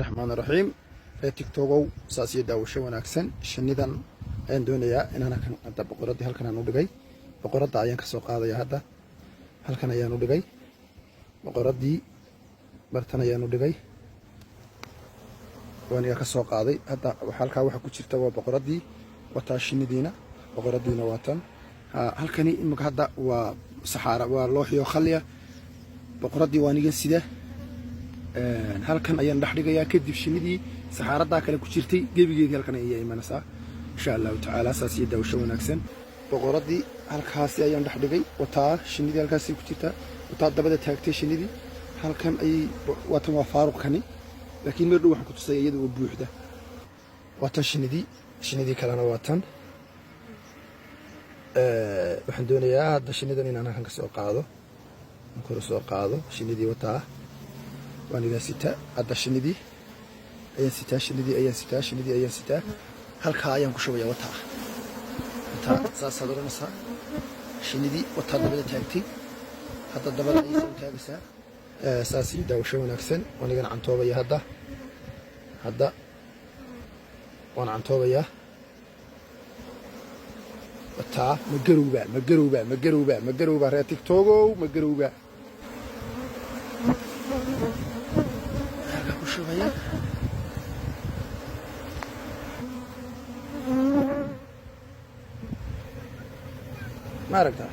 Raxmaan raxiim. Ree TikTokow, saas iyo daawasho wanaagsan. Shinidan ayaan doonayaa inaan halkan hadda boqoradii halkan aan u dhigay. Boqoradda ayaan kasoo qaadaya hadda. Halkan ayaan u dhigay boqoradii, bartan ayaan u dhigay, waan iga kasoo qaaday. Hadda halkaa waxa ku jirta waa boqoradii, wataa shinidiina, boqoradiina waa tan halkani. Imika hadda waa saxaara, waa looxiyo khalya. Boqoradii waa nigan sida halkan ayaan dhex dhigayaa. Kadib shinidii saxaaradaa kale ku jirtay gebigeedii halkan ayaa imanaysaa, insha Allahu tacaala. Saas iyo daawasho wanaagsan. Boqoradii halkaasi ayaan dhex dhigay, wataa shinidii halkaasi ku jirtaa, wataa dabada taagtay shinidii halkan ayay. Waatan waa faaruqkani, laakiin meer dhow waxaan ku tusaya iyada oo buuxda. Waa tan shinidii, shinidii kalena waa tan. Waxaan doonayaa hadda shinidan inaan halkan ka soo qaado, kor soo qaado. Shinidii wataa, waan igaa sitaa hadda. Shinidii ayaan sitaa, shinidii ayaan sitaa, shinidii ayaan sitaa. Halkaa ayaan ku shubaya. Wataa, wataa, saasaad odhanaysaa. Shinidii wataa dabada taagtay, hadda dabada ayay soo taagaysaa. Saas iyo daawasho wanaagsan. Waan igana cantoobaya hadda, hadda waan cantoobayaa. Wataa. Ma garowba, ma garowba, ma garowba, ma garowba? Reer TikTokow, ma garowba? Halkaa ku shubaya. Ma aragtaa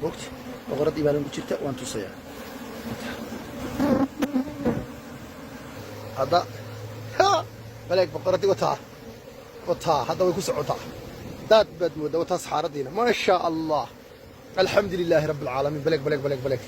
bogta boqoraddii baalan ku jirta? Waan tusayaa hadda. Baleeg, boqoraddii wataa, wataa, hadda way ku socotaa. Daad baad moodaa. Wataa saxaaradiina. Maa shaa Allah, alxamdu lilaahi rabbi alcaalamiin. Baleeg, baleeg, baleeg, baleeg.